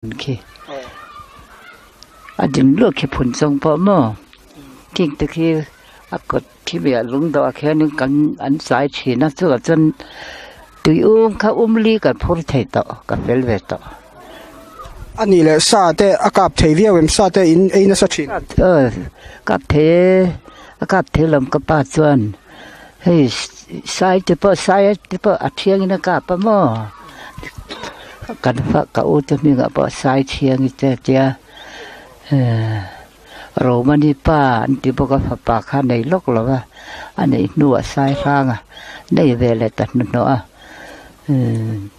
Khi a ding luah khi phun chawng pawh maw khing te khi a kawt khi mi ah lungdawh ah khianin kan an chai thin a chuvah chuan tui um kha um li kan phur thei tawh ka fel ve tawh. A nih leh sa te a kap thei viau em sa te in ei nasa thin? Aw kap thei e a kap thei lawm ka pa chuan hei sai te pawh sai te pawh a thiangin a kap a maw kan fa ka u te hmingah pawh sai thiangi te a tia Romani pa an ti bawk a fapa kha a nei lawk lo va a neih hnuah sai hrang a nei ve leh ta hnuhnawh a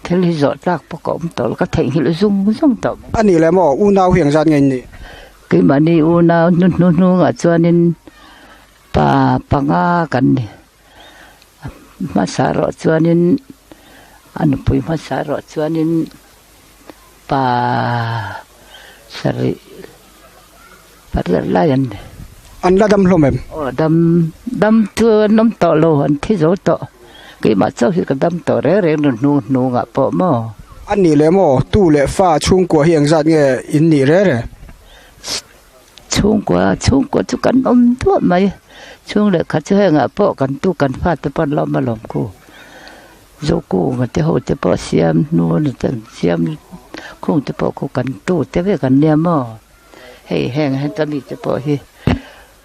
thil hi zawh tlak pawh ka awm tawh lo ka theihnghilh zung zung tawh mai. A nih leh maw unau hi engzat nge in nih? Keimahni unau hnuhnawh hnungah chuanin Pa panga kan ni. Hmasa erawh chuanin a nupui hmasa erawh chuanin pa sarih pariat lai an ni. An la dam hlawm em? Aw dam, dam chu an awm tawh lo, an thi zo tawh. Keimah chauh hi ka dam tawh reng reng lo hnung hnungah pawh maw. A nih leh maw? Tu leh fa chhungkua hi engzat nge in nih reng reng? Chhungkua chhungkua chu kan awm duah mai. Chhung leh khat chu hengah pawh kan tu kan fate pawh an la awm alawm khu. Zokunga te ho te pawh siam hnu a ni ten siam khung te pawh khu kan tu te vek an nia maw. Hei heng heta mi te pawh hi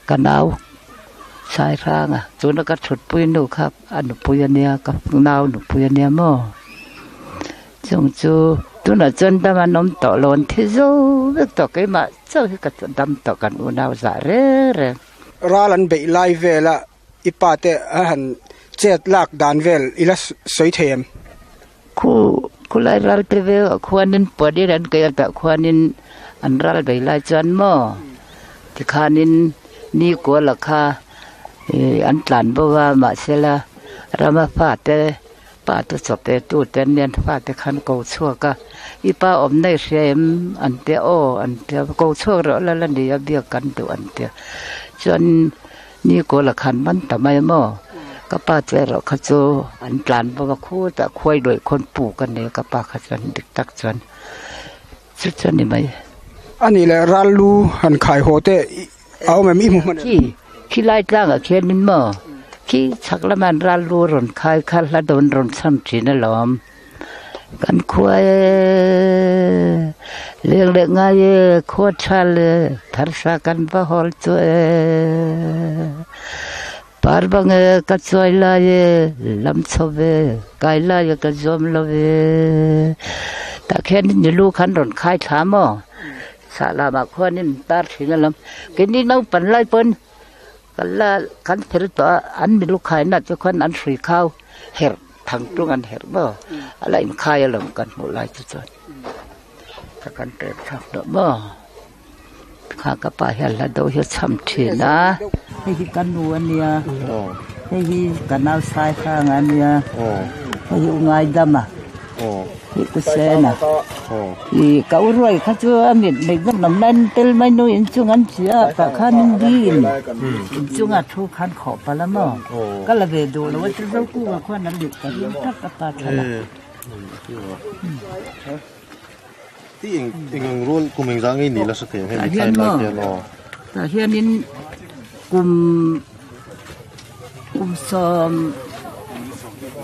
ka nau Saihranga tuna ka thutpui nu kha a nupui a nia ka nau nupui a nia maw. Chung chu tunah chuan dam an awm tawh lo an thi zo vek tawh keimah chauh hi ka dam tawh kan unau zah reng reng. Ral an beih lai vela i pa te a han chet lak dan vel i la sawi thei em? Khu khulai ral te vel ah khuanin puanin an kei a tah khuanin an ral bei lai chuan maw tikhanin ni kuala kha ih an tlan bo a mahsela rama fate Pa te chawp e tu te an nia fate khan ko chhuak a, i pa awmna i hria em? An tia aw an tia ko chhuak reuh la la ni a biak kan duh an tia chuan ni kawla khan man ta mai maw ka pa chu erawh kha chu an tlan bawk a khutah khuai luaih khawn puk a ni a ka pa kha chuan dik tak chuan chu chu a ni mai. A nih leh ral lu han khai haw teh A awm em i hmu hman em? Khi, khi lai tlangah khianin maw, khi chhak lama an ral lu rawn khai kha hla dawn rawn chham thin alawm. Kan khua e, leng leh ngai e, khua tha le, tharsa kan va hawl chu e. Par bang e, ka chuai lai e, lam chho ve, kai lai e ka zuam lo ve. Tah khianin ni lu khan rawn khai thla maw? Sah lamah khuanin an tar thin a lam. Keini naupan lai pawn kan la kan fel tawh a, an milu khaina te khuan an hrui khau herh thang tlung an herh maw a la inkhai alawm kan hmuh lai chu chuan ka kan pek thlak tawh maw kha ka pa hian hla do hi a cham thin a. Hei hi ka nu a nia, hei hi ka nau sai hrang a nia, hei hi u Ngaidam a. Hi ku sen a. I ka u ruai kha chu a mit mai zawk lam lai tel mai nu inchung an chi a tah khan in di in inchunga thu khan khawh palh a maw ka la ve duh lo a chu zo kunga khuan an luh ta ring tak a pa thala. Ti eng eng ang rual kum engzah ngei ni la hre thei ang hemi thlai lai hian aw. Tah hianin kum Kum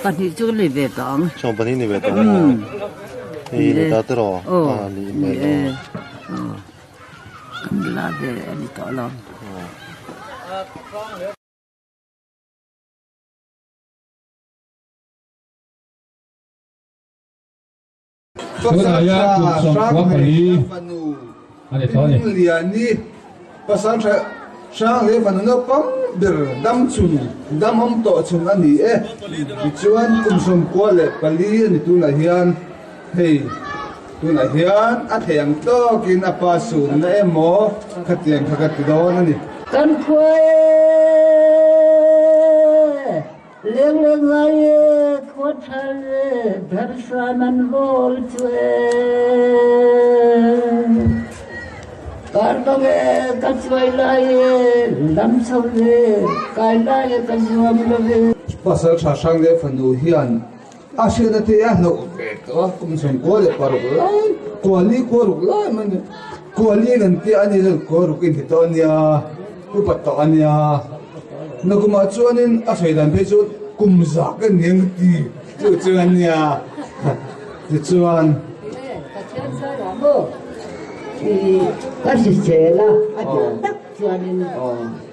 12 chu ni ve tawh ang. 12 ni ve tawh ang aw. Hei ni ta te rawh. Aw ni hmel aw. Aw. Kan la ve a ni tawh lo. Tunah kum 14 a ni tawh a ni. Liani pasal tha hrang leh fanu naupang ber dam chhun dam awm tawh chhun a ni e. Tichuan kum 94 a ni tunah hian hei tunah hian a theih ang tawkin a pa sunna emaw khatiang kha ka ti dawn a ni. Kan khua e! Leng leng ngai e, khua thal e, dharsan an vawl chu e. Kar bang e, ka chuai lai e, lam chho e, kai lai e, ka zuam lo ve. Pasal tha hrang leh fanu hian a hriatna te a hlauh ve tawh a, kum 96 lai. Kuali kua ruk lai mai a ni. Kuali kan tia a ni chuan kua ruk i ni tawh a nia, upat tawh a nia. Nakumah chuanin a sawi dan phei chu kum zak a ni ang ti chu chu a nia. Tichuan. Pathian zarah maw ka hrisel a, a duh tak chuanin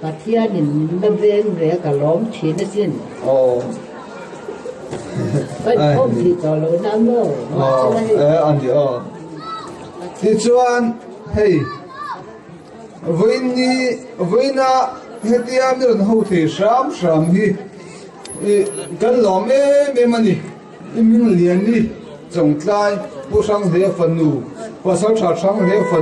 Pathianin min la veng ve ka lawm thin asin. Ka inkhawm thih tawh lo na maw? Mahsela hei. A ni aw. Tichuan hei vawiin vawiina hetia mi rawn ho thei hram hram hi kan lawm em em a ni. I Mingliani Chawngtlai Pu Hranghlea fanu, Pasaltha Hranghlea fanu.